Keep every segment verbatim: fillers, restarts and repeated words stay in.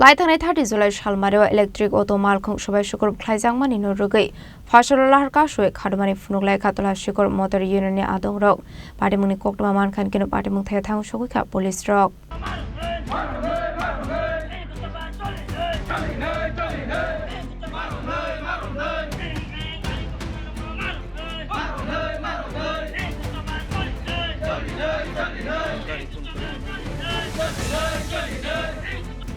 Tai thangni thirty July salmario electric auto malkhung sobai sukur khlaijakmani no rwgwi Phaisalo lahar kasui khadumani phunuk laikha Tula Sikor Motor Union ni adongrok. Patimungni koktwma mankha keno patimung thaya thang sogwi kha police rok.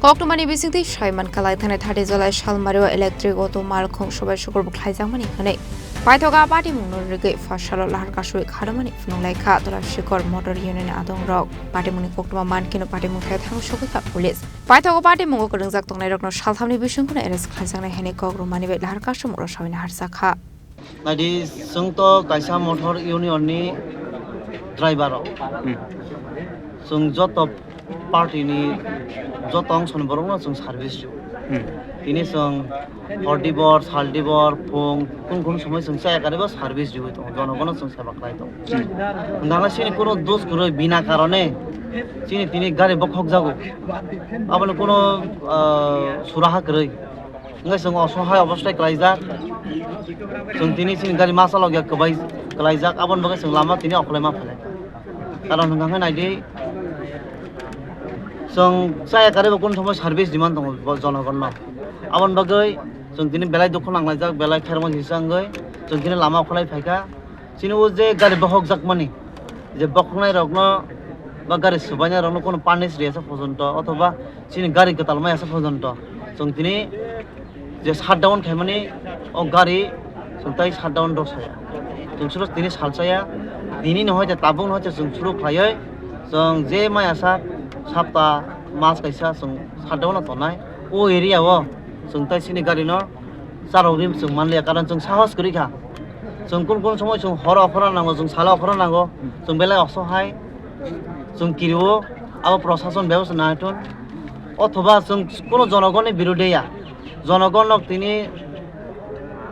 Koktwmani bisingtwi saiman kalai thani thirty July salmario electric auto malkhung sobai sukur bwkhlaijakmani hwnwi paithogo a patimungno rwgwi Phaisalo lahar kasui khadumani phunuk laikha Tula Sikor Motor Union ni adongrok. Patimungni koktwma mankhe no patimung thaya thang sogwi kha police. Paithogo patimungo kwrwngjak tongnairokno salthamni bisingtwi arrest khlaijaknai hwnwi kok rwmani bai lahar kasumukno sawina harjakha. Naidi, chwng to kaisa motor union ni driver rok. Hmm. Chwng joto party ni joto ongso ni borok no chwng service rw. Hmm. Tini chwng hor dibor, sal dibor, phung, kun kun somoi chwng chaya karibo service rwi tongo. Jonogono chwng seba khlai tongo. Hmm. Hwnkhana chini kuno dos kwrwi bina karone chini tini gari bokhok jago. Aboni kuno, ah, suraha kwrwi. Hingke chwng osohai obostai klaijak. Chwng tini chini gari masa logya kwbai klaijak, aboni bagwi chwng lama tini okolai ma phailai. Karon hwnkha khe naidi, chwng chaya karibo kun somoi service demand tongo bo jonogonno. Aboni bagwi chwng tini belai dukhu nanglaijak, belai khermo hisa wngwi chwng tini lama okolai phaikha. Chini o je gari bokhokjakmani, je bokhoknairokno ba gari swbainairokno kono punish riyasa porjonto, othoba chini gari kwtal mayasa porjonto, chwng tini je shutdown khaimani o gari chwng tai shutdown rw saya. Chwng suro tini salsaya, tini no hoite tabuk no hoite chwng suru khlaiwi chwng je mayasa sapta mas kaisa chwng shutdown no tongnai. O area o chwng tai chini gari no charwgwi chwng manliya, karon chwng sahos kwrwi kha. Chwng kun kun somoi chwng horo okhorna nango, chwng salo okhorna nango, chwng belai osohai, chwng kirio, abo prosason bebosta nai thun. Othoba chwng kuno jonogonni birudhe ya, jonogon nok tini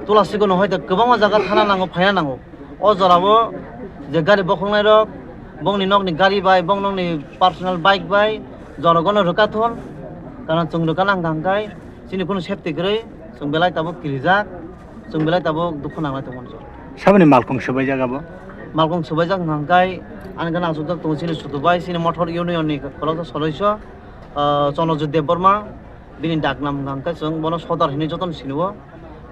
Tula Sikor no hoite kwbangma jaga thana nango, phaina nango. O jorao je gari bokhoknai rok, bongni nokni gari bai, bong nokni personal bike bai, jonogon no rwkha thun, karon chwng rwkha nang hwnkha khe, chini kuno safety kwrwi, chwng belai tabuk kirijak, chwng belai tabuk dukhu nanglai tongmani. Saboni malkhung swbaijak abo? Malkhung swbaijak hwnkha khe, ani gana aswk tongo chini sudu bai, chini motor union ni khoroksa soloiso, ah, Chonojit Debbarma, bini daknam hwnkha khe chwng bono Sodar hinwi jotono sinio.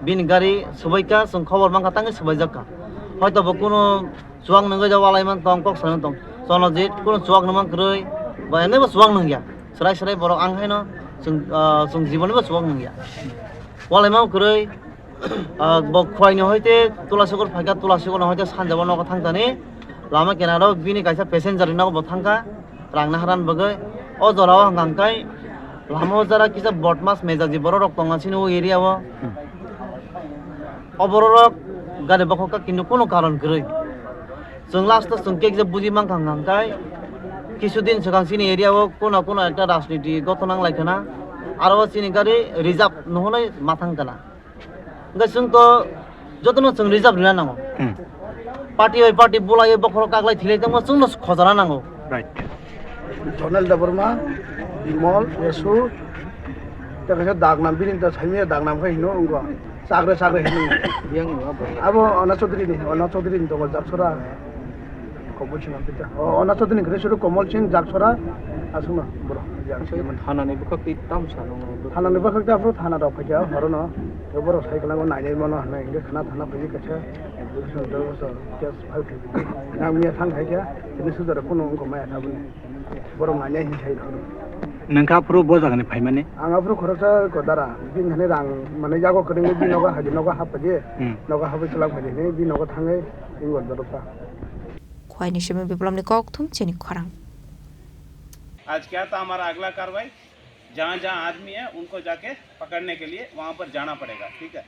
Bini gari swbaikha, chwng khobor mankha, tangwi swbaijakha. Hoito bo kuno chuwak nungwi ja walai man tong, kok sanwi tong. Chonojit kuno chuwak nungma kwrwi, ba enebo chuwak nungya. Swrai swrai borok ang haino chwng, ah, chwng jibonibo chuwak nungya. Walaima kwrwi, ah, bo Khwaini hoite Tula Sikor phaikha, Tula Sikor no hoite sanjabo nogo thangtani. Lama kinaro bini kaisa passenger ni nogo bo thangkha, rang naharani bagwi. O jorao hwnkha khe lama o jora kisa bodmas mejaji borok rok tongo chini o area o. O borok rok gari bokhok kha, kintu kunu karon kwrwi. Chwng last o chwng kekje buji mankha hwnkha khe, kisu din swkang chini area o kuna kuna ekta rajniti gothona wnglaikha na, aro o chini gari reserve no hwnwi ma thangkha na. Hwnkhe chwng to jotono chwng reserve rwna nango. Hmm. Party bai party bulaiwi bokhorok kaklai thilai tongma chwngno khojana nango. Right. Dhonel Debbarma, Bimol, Yesu, tei kaisa daknam, bini ta saimanya daknam khe hino wngkha. Chakre chakre hino. Abo Ona Chaudhary ni, Ona Chaudhary ni tongo Jaksora. Komol Singh Ampita. O, Ona Chaudhary ni kwrwi suru Komol Singh Jaksora. Aswkno borok. Thanani bwkhak twi tamsa no. Thanani bwkhak twi aphuru thana rok phaikha horono. Tei borok sai kwlangma nainai mano hwnwi hwnkhe khna thana phaiwi kaisa. Case file khaikha. Nang miya thang khaikha. Tini sujaro phone wngkha maya tabukni. Borok nainai hinwi sai horo. Nangkha aphuru bo jagani phaimani? Ang aphuru khoroksa ko dara. Bini hani rang manwi yago kwrwngwi bini nogo habi nogo haphaidi. Hmm. Nogo hapwi kwlang phaidi hinwi bini nogo thangwi. Ingor dorokha. Khwaini simi biplomni kokthum chini khorang. आज क्या था हमारा अगला कार्रवाई? जहाँ जहाँ आदमी है उनको जाके पकड़ने के लिए वहाँ पर जाना पड़ेगा, ठीक है?